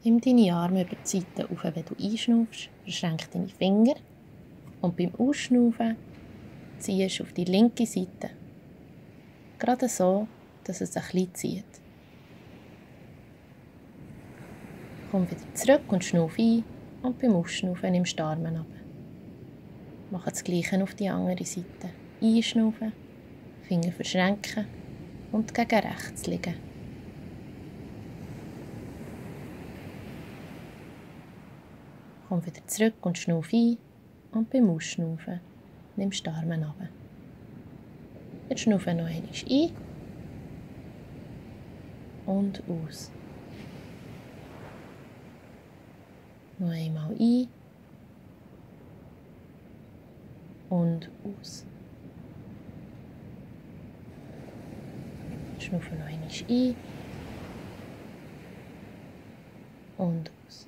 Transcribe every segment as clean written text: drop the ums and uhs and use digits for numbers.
Nimm deine Arme über die Seite auf, wenn du einschnaufst, verschränk deine Finger und beim Ausschnaufen ziehst du auf die linke Seite. Gerade so, dass es ein bisschen zieht. Komm wieder zurück und schnauf ein und beim Ausschnaufen nimmst du die Arme runter. Mach das Gleiche auf die andere Seite. Einschnaufen, Finger verschränken und gegen rechts liegen. Komm wieder zurück und schnauf ein und beim Ausschnaufen nimmst du die Arme runter. Jetzt schnaufe noch einmal ein und aus. Noch einmal ein und aus. Schnaufe noch einmal ein und aus.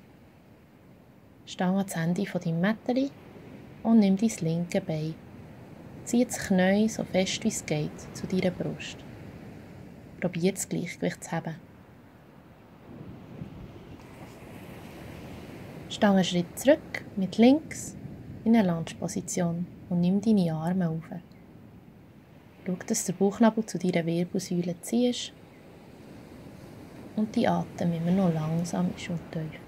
Steh ans Ende von deinem Mätteli und nimm dein linke Bein. Zieh das Knie so fest wie es geht zu deiner Brust. Probier das Gleichgewicht zu haben. Steh einen Schritt zurück mit links in eine Lunge-Position und nimm deine Arme auf. Schau, dass der Bauchnabel zu deiner Wirbelsäule ziehst und die Atem immer noch langsam ist und tief.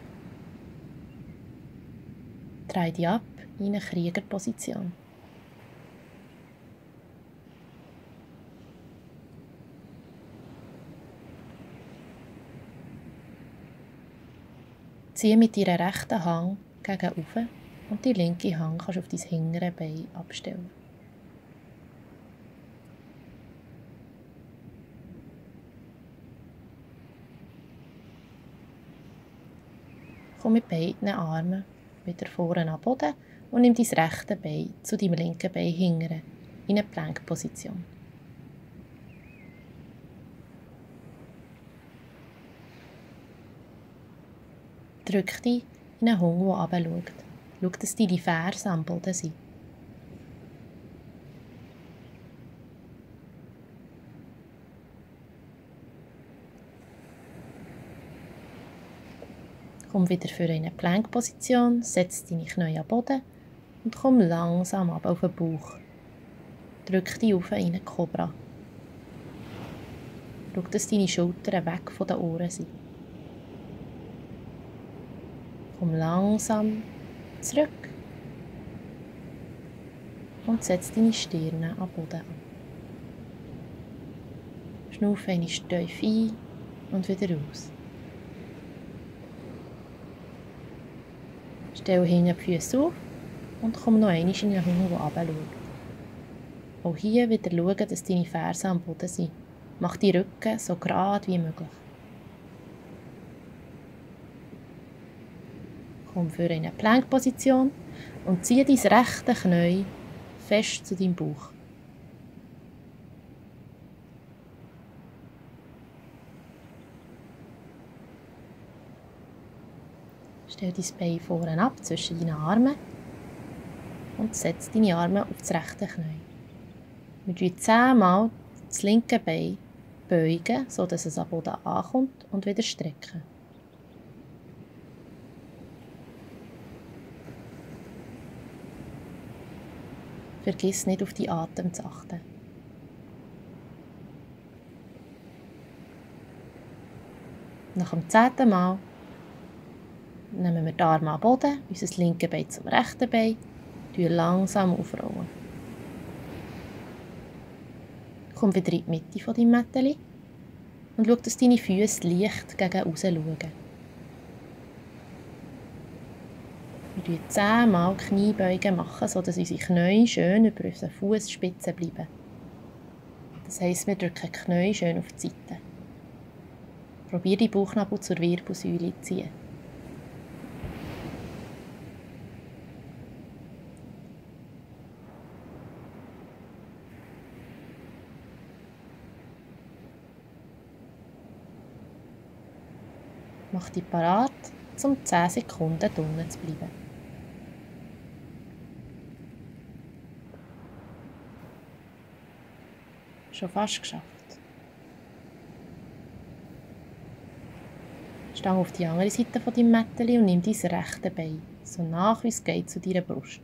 Dreh dich ab in eine Kriegerposition. Ziehe mit deiner rechten Hand gegen oben und die linke Hand kannst du auf dein hintere Bein abstellen. Komm mit beiden Armen wieder vorne an den Boden und nimm dein rechte Bein zu deinem linken Bein hinten in eine Plankposition. Drück dich in einen Hund, der runterschaut. Schau, dass deine Fersen am Boden sind. Komm wieder für eine Plankposition, setz deine Knie am Boden und komm langsam ab auf den Bauch. Drück dich auf in eine Kobra. Schau, dass deine Schultern weg von den Ohren sind. Komm langsam zurück und setz deine Stirn am Boden an. Schnauf einmal tief ein und wieder aus. Stell hinten die Füße auf und komm noch einmal in den Hund, der runterschaut. Auch hier wieder schauen, dass deine Fersen am Boden sind. Mach die Rücken so gerade wie möglich. Komm für eine Plankposition und ziehe dein rechte Knie fest zu deinem Bauch. Stell dein Bein vorne ab zwischen deinen Armen und setz deine Arme auf das rechte Knie. Wir beugen 10 Mal das linke Bein beugen, sodass es am Boden ankommt und wieder strecken. Vergiss nicht, auf die Atem zu achten. Nach dem 10. Mal nehmen wir die Arme am Boden, unser linke Bein zum rechten Bein, langsam aufrollen. Komm wieder in die Mitte von deinem Mätteli und schau, dass deine Füße leicht gegen raus schauen. Wir machen 10 Mal Kniebeugen, sodass unsere Knie schön über unseren Fußspitzen bleiben. Das heisst, wir drücken die Knie schön auf die Seite. Probier die Bauchnabel zur Wirbelsäule zu ziehen. Mach dich parat, um 10 Sekunden drinnen zu bleiben. Schon fast geschafft. Steh auf die andere Seite von deinem Mätteli und nimm dein rechte Bein, so nach wie es geht, zu deiner Brust.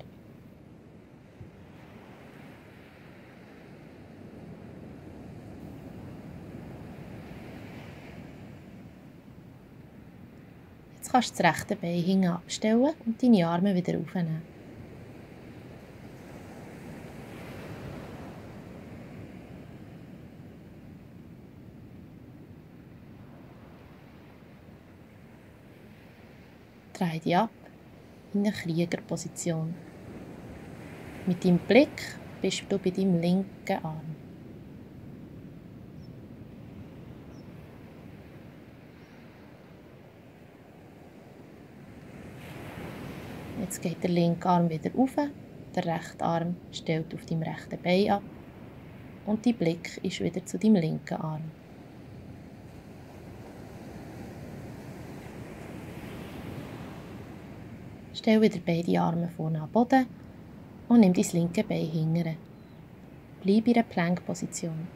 Jetzt kannst du das rechte Bein hinten abstellen und deine Arme wieder aufnehmen. Dreh dich ab in eine Kriegerposition. Mit deinem Blick bist du bei deinem linken Arm. Jetzt geht der linke Arm wieder auf, der rechte Arm stellt auf deinem rechten Bein ab und dein Blick ist wieder zu deinem linken Arm. Stell wieder beide Arme vorne am Boden und nimm dein linke Bein hinten. Bleib in der Plank-Position.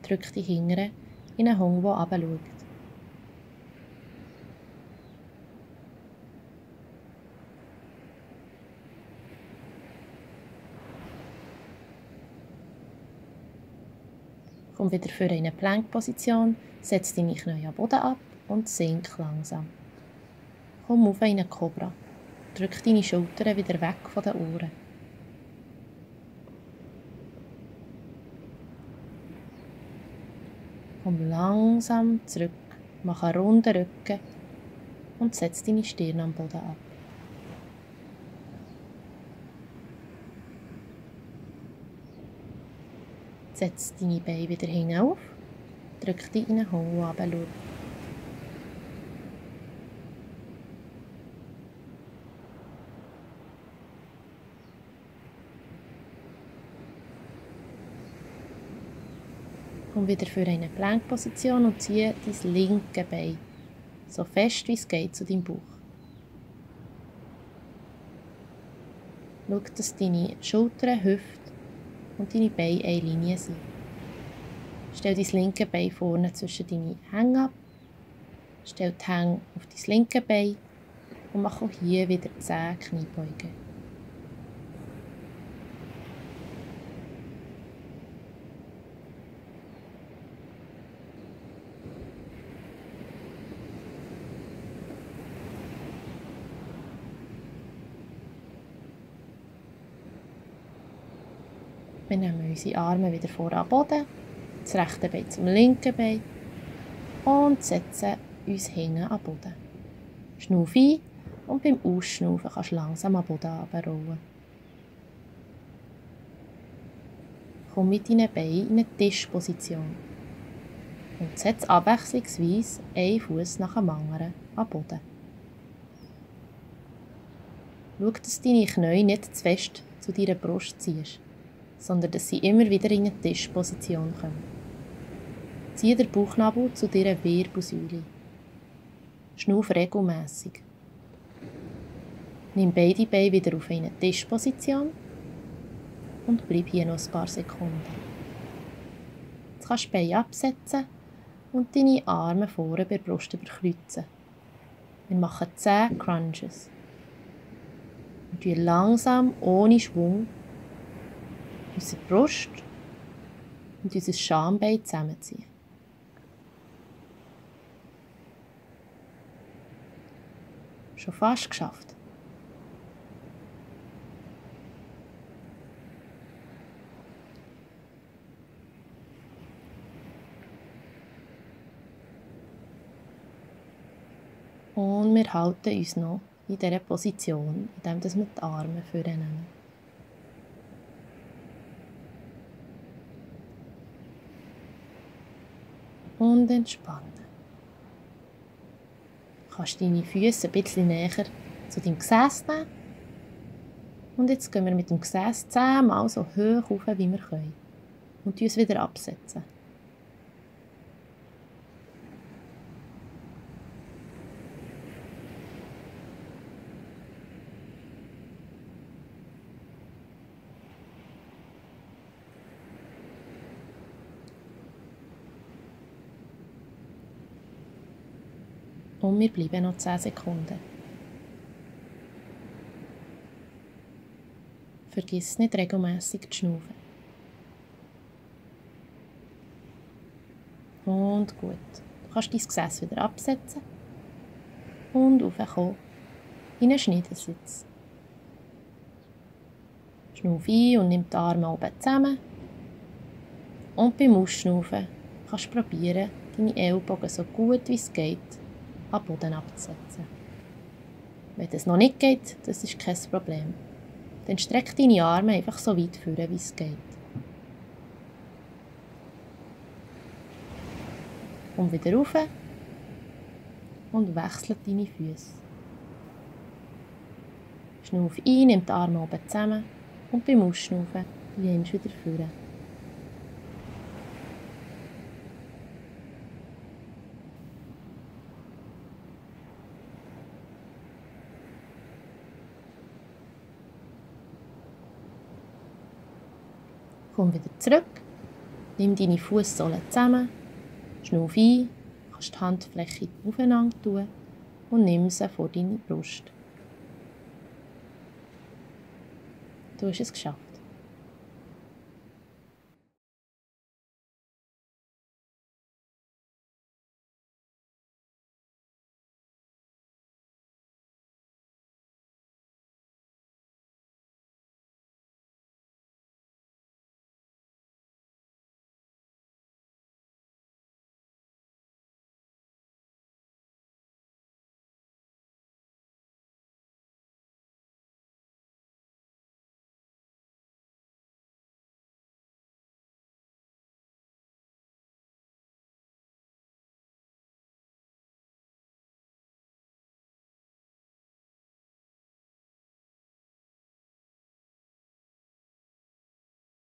Drück dich hinten in einen Hund, der runterschaut. Komm wieder für eine Plank-Position, setz deine Knie am Boden ab und sink langsam. Komm auf in eine Kobra. Drück deine Schultern wieder weg von den Ohren. Komm langsam zurück, mach einen runden Rücken und setz deine Stirn am Boden ab. Setz deine Beine wieder hinauf, drück dich in einen Hund, der runterschaut. Komm wieder für eine Plank-Position und ziehe dein linke Bein so fest wie es geht zu deinem Bauch. Schau, dass deine Schultern, Hüfte und deine Beine eine Linie sind. Stell dein linke Bein vorne zwischen deine Hänge ab. Stell die Hänge auf dein linke Bein und mach auch hier wieder 10 Kniebeugen. Wir nehmen unsere Arme wieder vor am Boden, das rechte Bein zum linken Bein und setzen uns hinten am Boden. Schnauf ein und beim Ausschnaufen kannst du langsam am Boden runterrollen. Komm mit deinen Beinen in eine Tischposition und setz abwechslungsweise einen Fuß nach dem anderen am Boden. Schau, dass deine Knie nicht zu fest zu deiner Brust ziehst, sondern dass sie immer wieder in eine Tischposition kommen. Zieh den Bauchnabel zu deiner Wirbelsäule. Schnauf regelmässig. Nimm beide Beine wieder auf eine Tischposition und bleib hier noch ein paar Sekunden. Jetzt kannst du die Beine absetzen und deine Arme vorne bei der Brust überkreuzen. Wir machen 10 Crunches. Wir ziehen langsam, ohne Schwung, unsere Brust und unser Schambein zusammenziehen. Schon fast geschafft. Und wir halten uns noch in dieser Position, indem wir die Arme vornehmen. Und entspannen. Du kannst deine Füße ein bisschen näher zu deinem Gesäß nehmen. Und jetzt gehen wir mit dem Gesäß 10 Mal so hoch rauf, wie wir können. Und uns wieder absetzen. Und wir bleiben noch 10 Sekunden. Vergiss nicht regelmässig zu schnaufen. Und gut. Du kannst dein Gesäß wieder absetzen und raufkommen in einen Schniedensitz. Schnauf ein und nimm die Arme oben zusammen. Und beim Ausschnaufen kannst du probieren, deine Ellbogen so gut wie es geht am Boden abzusetzen. Wenn das noch nicht geht, das ist kein Problem. Dann streck deine Arme einfach so weit vor, wie es geht. Komm wieder rauf und wechsle deine Füße. Schnauf ein, nimm die Arme oben zusammen und beim Ausschnaufen lehnst du wieder vor. Komm wieder zurück, nimm deine Fußsohlen zusammen, schnauf ein, kannst die Handfläche aufeinander tun und nimm sie vor deine Brust. Du hast es geschafft.